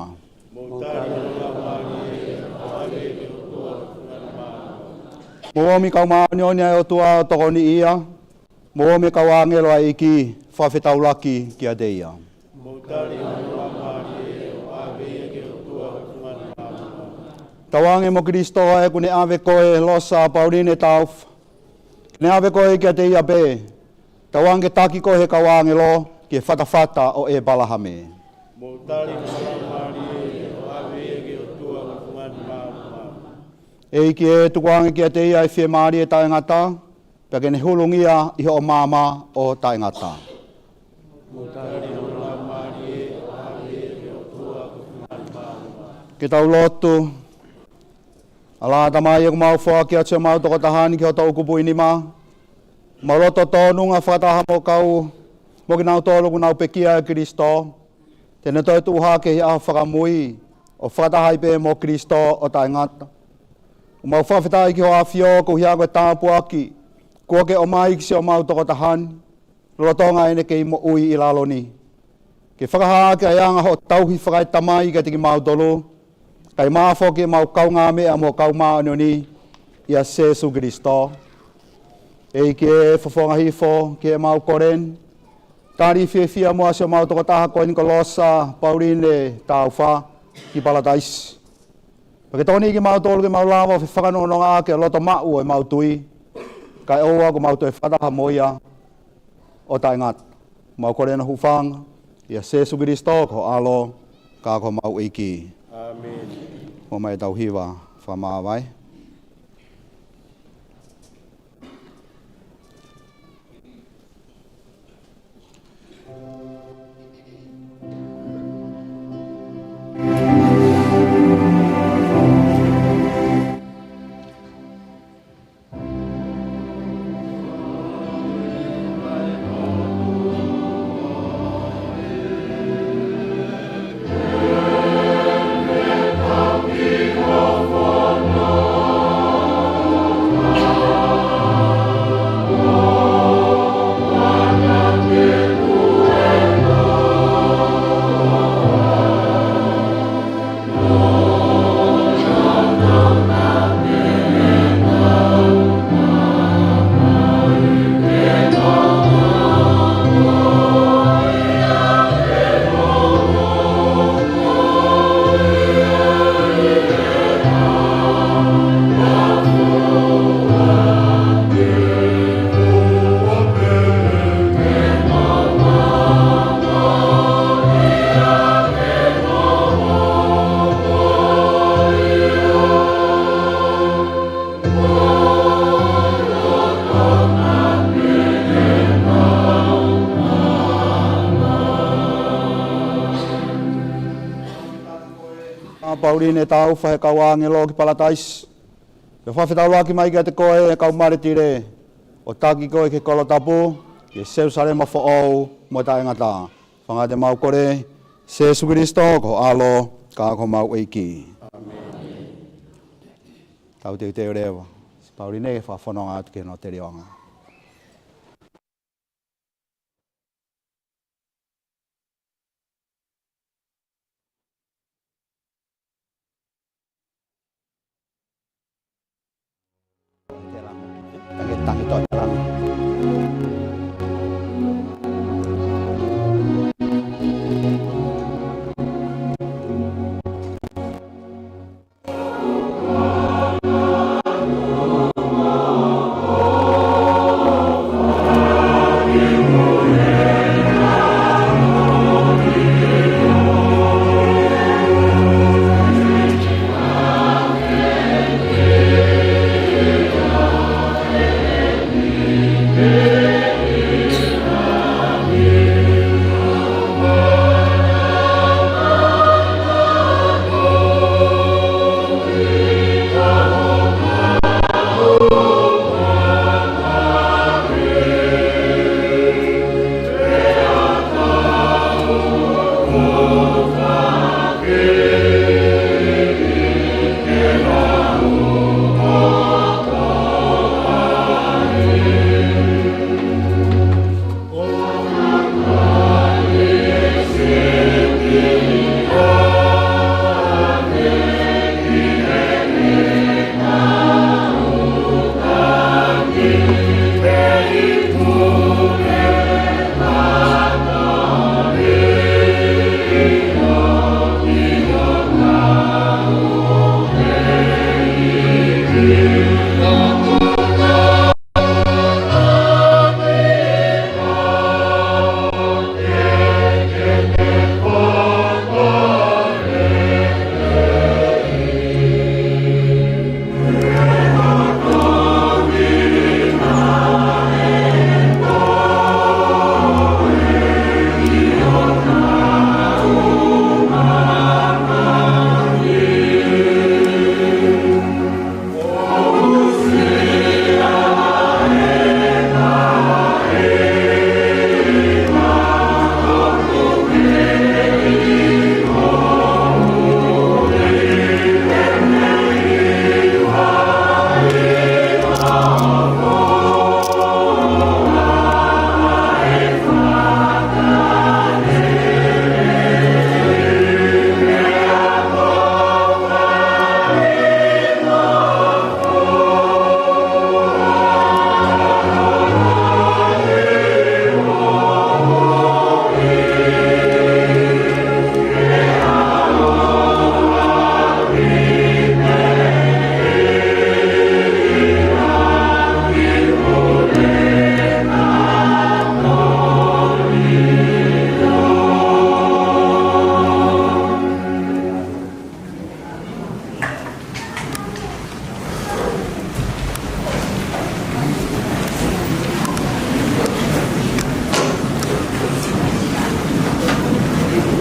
Mou ʻomi kau māʻoniʻoni ʻa e ʻOtua ʻo tokoniʻi ia, mou ʻomi kau ʻāngelo ʻa e ʻEiki, fakafetaulaki kiate ia. Tauange mo Kilisitō ʻa ē kuo ne ʻave koe Losa Pauline Taufa, ke ne ʻave koe kiate ia pē. Tauange ke taki koe ʻe he kau ʻāngelo ki he fatafata ʻo ʻĒpalahame. ʻEiki ē, tukuange kiate ia ʻa e fiemālie taʻengata, pea ke ne hulungia ʻi hoʻo maama ʻo taʻengata. Ke tau lotu. ʻAlā Tamai, ʻoku mau foaki atu siʻomau tokotaha ni ki ho toʻukupu ʻi nima. Mau loto tōnunga fakataha mo kau, mo kinautolu ʻoku nau pekia ʻia Kilisitō, te ne toe tuʻu hake ʻi he ʻaho fakamui ʻo fakataha ai pē mo Kilisitō ʻo taʻengata. ʻOku mau fakafetaʻi ki hoʻo ʻAfio koeʻuhi ko e tāpuaki kuo ke ʻomai ki siʻomau tokotaha ni lolotonga ʻene kei moʻui ʻi lalo ni, ke fakahā ʻaki ʻa e anga hoʻo tauhi fakaetamai kiate kimautolu, kae ʻumaʻā foki ʻemau kaungāmeʻa mo e kau māʻoniʻoni ʻia Sēsū Kilisitō. ʻEiki ē, fofonga hifo ki heʻemau kole ni. Tali fiefia muʻa siʻomau tokotaha ko eni ko Losa Pauline Taufa ki Palataisi. Pea ke tokoniʻi kimautolu ke mau lava ʻo fefakanongonongo ʻaki e loto maʻu ʻo ʻemau tui, kae ʻoua kuo mau toe fakataha mo ia ʻo taʻengata. Mau kole ʻeni ʻi he huafa ʻo Sēsū Kilisitō ko ho ʻAlo, ka ko homau ʻEiki. ʻĀmeni. Mou ō mai ʻetau hiva fakamāvae. ʻA Pauline Taufa ʻe he kau ʻāngelo ki Palataisi. Pea fakafetaulaki mai kiate koe ʻe he kau mālitile, ʻo taki koe ki he kolo tapu, ki he Selusalema foʻou mo taʻengata. Fanga te mau kole, Sēsū Kilisitō ko ho ʻAlo, ka ko homau ʻEiki. ʻĀmeni. Tau teuteu leva. Pauline, fakafononga atu ki hono telioanga.